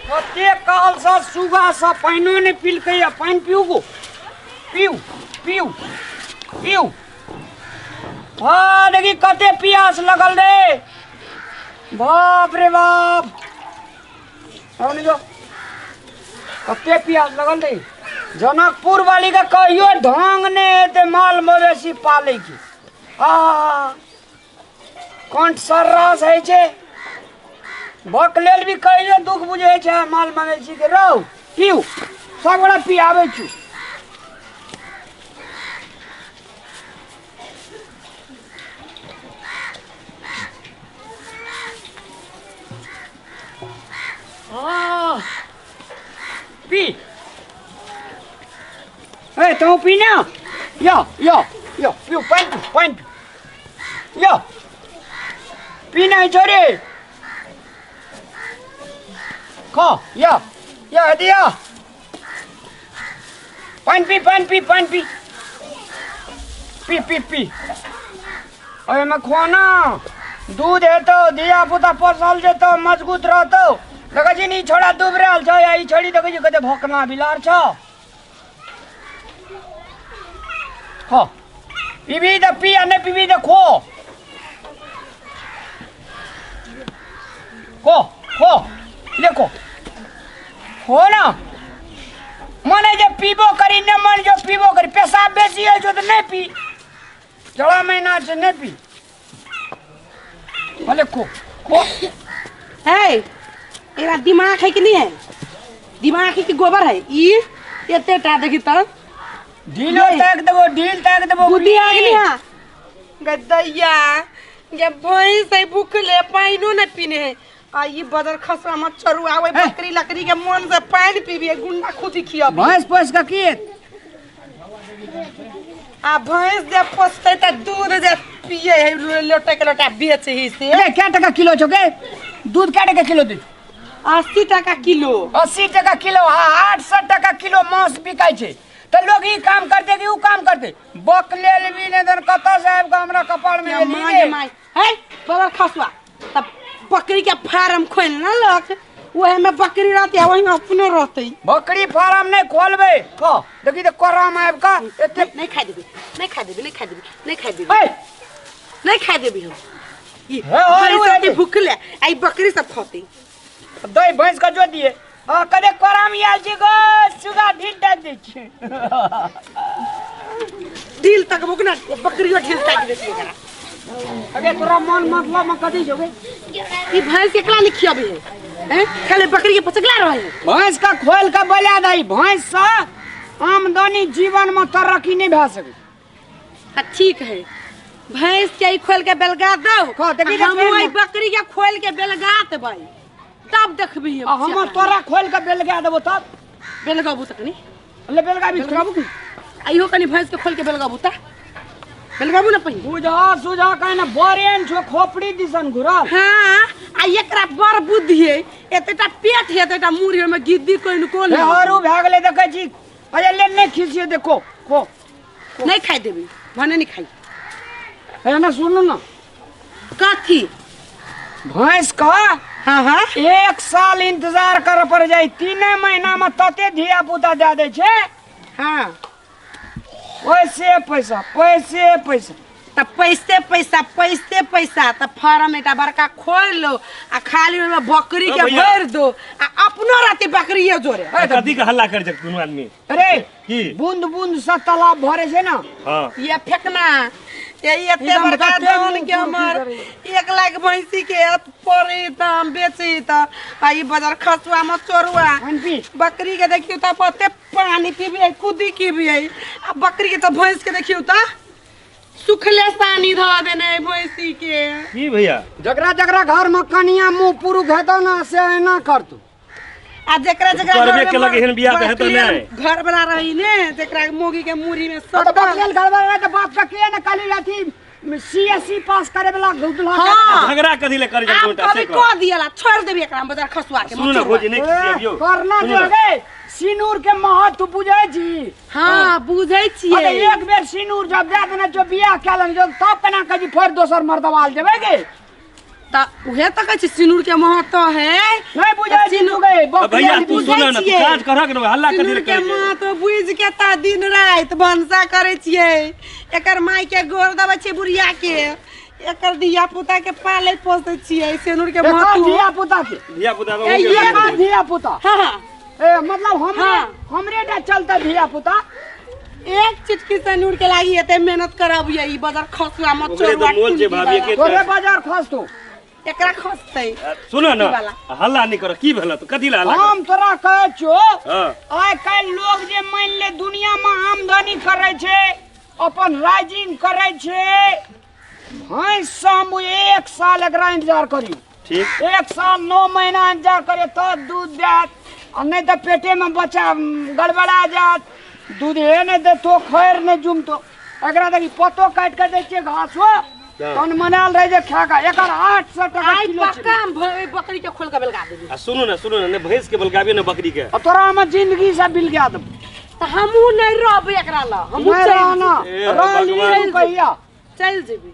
कते कालसँ सुगा सँ पानिओ नहि पिलकैया। पानि पीऊ गो, पीऊ पीऊ पीऊ। हाँ देखी कते पियास लगल रे, बाप रे बाप। आओ जो कते पियास लगल रे। जनकपुर वाली के कहियो ढंग नहि हेतै माल मवेशी पालै के। आ कंठ सर्रास होइ छै, बक लेल भी कहियो दुख बुझै छै माल मवेशी के। रौ पीऊ, सब गोरा पियाबै छी। पी ए तू पी ना, यो यो यो पिउ, पानि पिउ, पानि पिउ, यो पी नहीं छोरी खो, यो यो दियो पानि पी, पानि पी, पानि पी, पी पी पी। ओहिमे खोना दूध हेतौ, धिया पुता पोसल जेतौ, मजबूत रहतौ। देखै छी ने ई छोड़ा दुबरायल छै, आ ई छोड़ी देखै छी कते भोकना बिलार छौ। खो, पीबी तऽ पी, आ नहि पीबी तऽ खो, खो खो, ले खो, खो ना। मने जे पीबो करी ने, मन जो पीबो करी, पेशाब बेसी होइ छौ तऽ नहि पी, जाड़ा महीना छै, नहि पी, भले खो खो। है एकरा दिमाग है कि नहीं है? दिमाग है कि गोबर है? ई एते टा देखी त ढीलो ताक देबो, ढील ताक देबो। बुद्धि आ गेली। हाँ गदैया गे, भैंस है भूखले, पानिओ नहीं पीने है, आ ई बदर खसरा मत चरू आवे। हे। बकरी लकड़ी के मन से पानि पीबी, गुंडा खुदी खियाबी। भैंस पोस के की? आ भैंस जे पोसतै त दूध जे पिए है, लोटे के लोटा बेचे है से। ए, क्या टका किलो छौ गे दूध? क्या टका किलो दूध? 80 टका किलो। 80 टका किलो। हाँ, 800 टका किलो मांस बिकाइ छै, तऽ लोग ई काम करते कि ऊ काम करते? बक लेल भी नहि दन कतऽ से आबि कऽ हमरा कपार में एली माँ रे? गे माय है बदर खसुआ, तब बकरी के फार्म खोल ना लक, वही में बकरी रहती है, वही में अपनो रहते। बकरी फार्म नहीं खोलबे, खो देखी तऽ कोराम आबि कऽ एते। नहीं खाई देबी, नहीं खाई देबी, नहीं खाई देबी, नहीं खाई देबी। ए, नहीं खाई देबी हम ई। हे, और भैंस उ सब के हेतै। भूखले आ ई बकरी सब खते। दही भैंस के जो दिए। हाँ, कदे कोराम आयल छी गो सुगा, ढील डाल दै छी। ढील तक बुक ना, बकरियो ढील तक देती एकरा। अबे तोरा मन मतलब में कथी छौ गे? ई भैंस के एकला नहीं खियाबी है, हैं? खाली बकरी के पचकला रहे है। भैंस का खोल के बला दही, भैंस से आमदनी जीवन में तरक्की नहीं भए सके। आ ठीक है, भैंस के ई खोल के बेलगा दो। खो, देखी हम देखी। ओई बकरी के खोल के बेलगा देबै, तब देखबी। आ हम तोरा खोल के बेलगा देबो तब। बेलगाबू तखनी। ले बेलगा भी खराबू की। आइयो कनी भैंस के खोल के बेलगाबू त बेलगाबू ना पहिने। बुझा सुझा कहे ना बरेन छो, खोपड़ी दिसन घुरल। हाँ, आ एकरा बड़ बुद्धि है, एतेटा पेट है, एतेटा मुड़ी में गिद्दी कोइन कोन। हे हरू भए गेलै, देखै छी। अरे ले नहीं खींचिए, देखो खो। नहीं खाई देबी, भने नहीं खाई। है ना, सुनू ना। कथी? भैंस का हाँ हाँ एक साल इंतजार कर पड़ जाए, 3 महीना में तते धिया पुता दे दै छै। हाँ। पैसे पैसा, पैसे पैसा। त पैसे पैसा, पैसे पैसा, त फार्म एकटा बड़का खोल लो आ खाली ओहिमे बकरी के ओ भैया। भरि दो आ अपनो रहते बकरिये जोरे। ए, तऽ कथी के हल्ला कर छै कोनो आदमी? अरे की? बूंद बूंद से तालाब भरे छै ना। हाँ। ये फेकना ये एते एकदम बड़का कते धान मुँह के हमर फुर्ती 1 लाख भैंसी के पड़े त हम बेची त आ ई बजार खसुआ में चोरुआ। पानि पी। बकरी के देखियो त पते पानी पीबी है, कुदी की भी है, आ बकरी के त भैंस के देखियो त सुखले सानी धऽ देने है भैंसी के। की भैया? जकरा जकरा घर में कनिया मुँह पुरुख हेतौ ना, से एना करतौ। आ जेकरा जेकरा करबे घर में केलक एहन बियाह तऽ हेतौ बकलेल नहि। घर वाला रही ने, जेकरा मोगी के मुड़ी में तऽ सटल। बकलेल घर वाला तऽ बाप के के ने कहली अथी सी एस सी पास करे वाला दुल्हा के। हाँ। झगड़ा कथी ले करै छै आब गोटा से कभी कह। कह दियला छोड़ देबी एकरा बाजार खसुआ के। सुनू ना मचुरवा। भौजी, नहि खिसियबियौ। करना सुनू जो ना। गे सिनूर के महत्व बुझै छी? हाँ, बुझै अरे छियै। एक बेर सिनूर जब दे देने छौ, बियाह कए लेने छौ, तब केना कहै छी फेर दोसर मर्दवाल जेबै गे? त उहे त कहै छी सिनूर के महत्व है। नहि बुझै छी तू गे। बकरी भैया तू बुझै सुन ना तू छियै। काज करहक ने हल्ला कथी सिनूर ले के करै छै? माँ तो बुझ के ता दिन राति भनसा करै छियै एकर माय के गोर दबै छियै बुढ़िया के एकर धिया पुता के पालै पोसै छियै सिनूर के माँ एकर तू धिया पुता के धिया पुता ए, ये एकर धिया पुता हाँ हाँ ए मतलब हमरे हाँ। हमरे टा चलता धिया पुता एक चिटकी सिनूर के लागी एते मेहनत करब ये ई बदर खसुआ मत ओकरे चोरुआ तऽ मोल छै टुनकी भाभी वाला। के तोरे बाजार खसतो एकरा खसतै सुन न वाला? हल्ला नहीं कर की भेल तो कथी ला हल्ला हम तोरा कहै छियो हां आइ काल्हि लोग जे मानि ले दुनिया में आमदनी करै छै अपन राइजिंग करै छै भैंस से हम एक साल एकरा इंतजार करियो ठीक एक साल 9 महीना इंतजार करियो तब दूध देत आ नहीं तऽ पेटे में बच्चा गड़बड़ा जात दूधे नहीं देतो खैर नहीं जुमतो एकरा देखी पतो काटि के दै छियै घासो तहन मनायल रहै जे खा कऽ एकर 800 टका आइ किलो छै पक्का हम बकरी के खोल के बेलगा देबी आ सुनू ना सुनू ना ने भैंस के बलगाबी ने बकरी के आ तोरा हम जिंदगी से बिल गया देबो तऽ हमहूँ नहीं रहबै एकरा लग हमहूँ नहीं चलि रहना ए, रहली भगवान। कहिया चलि जेबै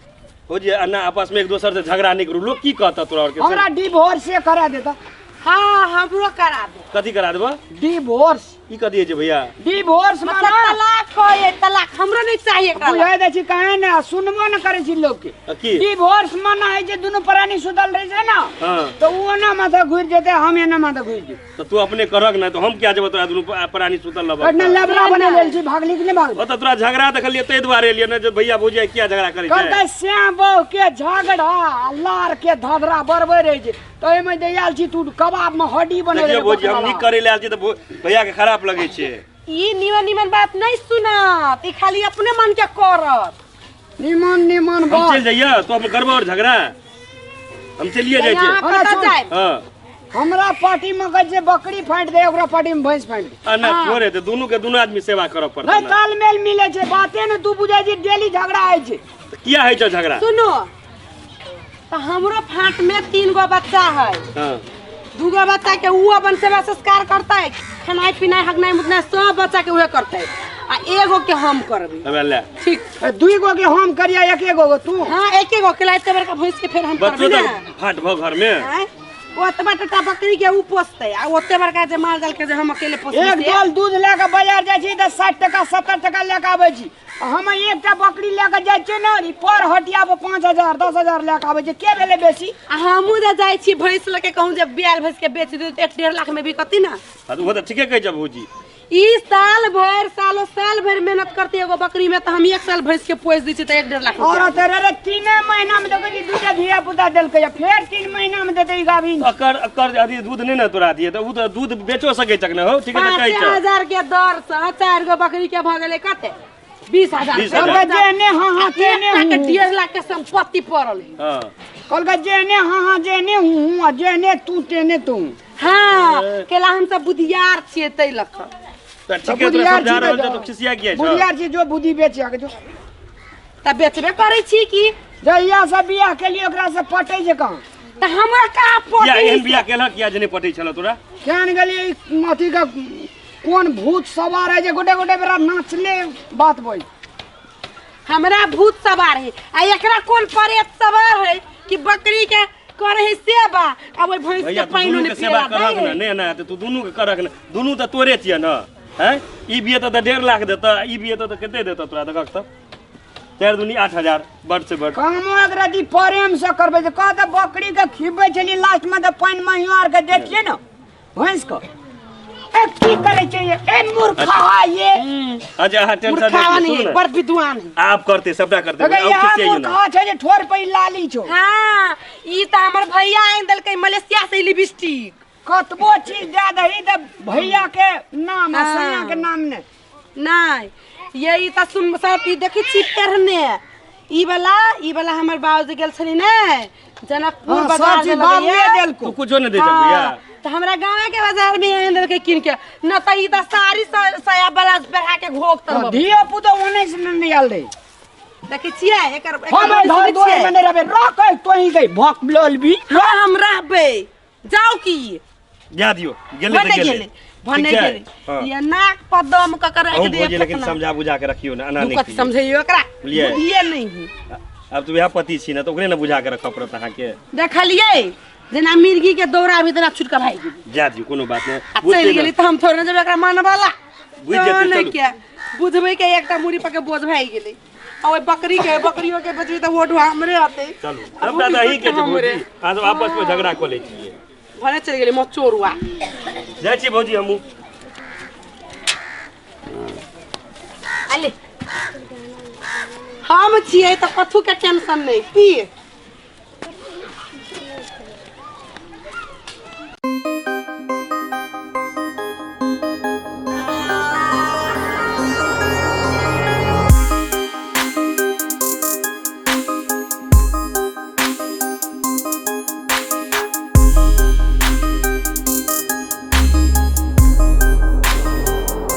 हो जे अन्ना आपस में एक दोसर से झगड़ा नहीं करू लोग की कहता तोरा और के हमरा डिवोर्स करा देता हाँ हमरो करा दे कथी करा देबो डिवोर्स ई कथी होइ छै भैया डिवोर्स मतलब माना तलाक हो तलाक हमरो नहीं चाहिए एकरा लग। बुझाइ दै छी काहे ने सुनबो ने करै छी लोग के आ की डिवोर्स माना है जे दुनू प्राणी सुतल रहै छै ना हाँ तऽ ओ ओना माथा घुरि जेतै हम एना माथा घुरि जेबै तऽ तू अपने करक ना तऽ हम किया जेबो तोरा दुनू प्राणी सुतल रहबो कटने लबरा बना लेल छी भागली कि नहि भागली ओ तऽ तोरा झगड़ा देखलियै ताहि दुआरे एलियै ने जे भैया भौजी किया झगड़ा करै छै कहलकै श्याम बहु के झगड़ा आ लार के धधरा बरबै रहै छै तऽ ओहिमे जे आयल छी तू कबाब में हड्डी बने देखियौ भौजी हम नीक करै लए आयल छी तऽ भैया के खराब लगै छै ई निमन निमन बात नहीं सुनत ई खाली अपने मन के करत निमन निमन हम बात चलि जइयै तो हम करबो और झगड़ा हम चलिए जाइ यहाँ छियै अरे कतऽ सुन। जायब हँ हमरा पार्टी में कहै छै बकरी फाँटि दे ओकरा पार्टी में भैंस फाँटि दे आ ना थोड़े तऽ दुनू के दुनू आदमी सेवा करऽ पड़तै नहि ने तालमेल मिलै छै बाते ने तू बुझै छी डेली झगड़ा होइ छै तऽ किया होइ छौ झगड़ा सुनो तो हमरो फाट में 3 गो बच्चा है हँ 2 गो बच्चा के ऊ अपन सेवा संस्कार करतै खेनाइ पिनाइ हगनाइ मुतनाइ सब बच्चा के उहे करतै आ एगो के हम करबै हमरा ले ठीक 2 गो के हम करिया एक गो के तू हाँ एके गो के लाइते बड़का भैंस के फेर हम बच्चो करबै तऽ ना फाट भऽ घर में आँय? ओतबा टटा बकरी के ऊ पोसतै आ ओते बड़का जे माल जाल के जे हम अकेले पोसबै एक से डोल दूध लए कऽ बाजार जाइ छी तऽ 60 टका 70 टका लए कऽ आबै छी आ हम एकटा बकरी लए कऽ जाइ छियै ने ई पर हटिया पर 5000 10000 लए कऽ आबै छै के भेलै बेसी आ हमहूँ जे जाइ छी भैंस लऽ के कहूँ जे बियाल भैंस के बेच दियौ तऽ 1-1.5 लाख में बिकती ना हाँ तऽ ओहो तऽ ठीके कहै छै भौजी ई साल भरि सालो साल भरि मेहनत करते एगो बकरी में तऽ हम 1 साल भैंस के पोसि दै छियै तऽ 1-1.5 लाख और रुपया तेरे रे 3 महीना में देखै छी दूटा धिया पुता देलकै आ फेर 3 महीना में देतै ई गाभिन अकर अकर अथी दूध नहि ने तोरा दिए तऽ ओ तऽ दूध बेचो सकै छक ने हौ ठीके तऽ कहै छौ 5000 के दर से 4 गो बकरी के भऽ गेलै कते 20000 20,000। कहलकै जेहने हाँ हाँ तेहने एकटा के हूँ। 1.5 लाख के संपत्ति पड़ल है हँ कहलकै जेहने हाँ हाँ जेहने हूँ हूँ आ जेहने तू तेहने तू हाँ केला हम सब बुधियार छियै तै लऽ कऽ तऽ ठीके तोरा समझा रहल छौ तऽ खिसिया किया छौ बुधियार छी जो बुद्धि बेच आके जो तऽ बेचबे करै छी की जहिया से बियाह केलियै ओकरा से पटै छै कहाँ तऽ हमरा कहाँ किया पटै एहन बियाह केलक किया जे नहि पटै छल तोरा केहन गेलियै ई अथी के कोन भूत सवार है जे गोटे गोटे बेरा नाचले बात बोल हमरा भूत सवार है आ एकरा कोन प्रेत सवार है कि बकरी के करे है सेवा आ ओहि भैंस के भैया तू पानि दुनू ने के सेवा पियला करहक दै ने है। नहि एना हेतै तू दुनू के करहक ने दुनू तऽ तोरे छियै ने हैं ई बियेतऽ तऽ 1.5 लाख देतऽ ई बियेतऽ तऽ कते देतऽ तोरा देखक तऽ 4 दूनी 8000 बड से बड कामो एकरा दी प्रेम से करबै जे कह तऽ बकरी के खिबै छलियै लास्ट में तऽ पानि महियार के देखिए ने भैंस के ए की करै छै ये? ए मूर्खा ये अच्छा अहाँ टेंशन मूर्खावा नहि नहीं लिअ, है सुनू ने बड़ विद्वान है आब करते सबटा करते अगे आब यहाँ खिसियाइयो ना मूर्खा छै जे ठोर पे लाली छौ हाँ ई तऽ हमर भैया आनि देलकै मलेशिया से लिपस्टिक कतबो चीज दए दही तऽ भैया के नाम आ हाँ। सैया के नाम ने नहीं ये ई तऽ सुन सब ई देखै छी पेरने ई वाला ई वाला हमर बाबूजी गेल छली ने जनकपुर हाँ, बाजार सब चीज जे बाबुए लगैया। देलको तू कुछो नहि दै छह भैया हाँ, तऽ हमरा गाँवे के बाजार में आनि देलकै कीन के न तऽ ई तऽ साड़ी साया ब्लाउज पहिरा के घोक तर धियो पुतो ओने से नहीं आयल रहे देखै छियै एकर एकर हम वजह घर सुनै द्वार छियै? में नहीं रहबे रख तोही गई भक लोल भी हाँ हम रहबै जाउ की जा दियौ गेलै तऽ भने गेलै गेलै भने ठीक छै? गेलै हाँ। ये नाक पर दम कऽ के राखि अहूँ दियै भौजी लेकिन फतना। समझा बुझा के रखियौ ने एना तू नहि कथी कहियौ। समझैयो एकरा बुझलियै? बुद्धिए नहीं है आब तऽ वएह पति छी ने तऽ ओकरे ने बुझा के रखऽ पड़त अहाँके देखलियै जेना मिर्गी के दौरा भी तेना छुटका भागि गेली। जा दियौ, कोनो बात नहि। आ चलि गेली तऽ हम थोड़े ने जेबै एकरा मानबला। बुझि जेतै, तहन चलू। के बुझबै के एकटा मुड़ी पर के बोझ भागि गेलै। आ ओहि बकरी के बकरियो के बेचबै तऽ वोट हमरे हतै। चलू, सबटा तऽ अहीं के छै भौजी, अहाँ सब आपस में झगड़ा कऽ लै छियै। भने चलि गेलै मचोरुआ। जाइ छी भौजी हमहूँ। अले हम छियै तऽ कथू के टेंशन नहि। की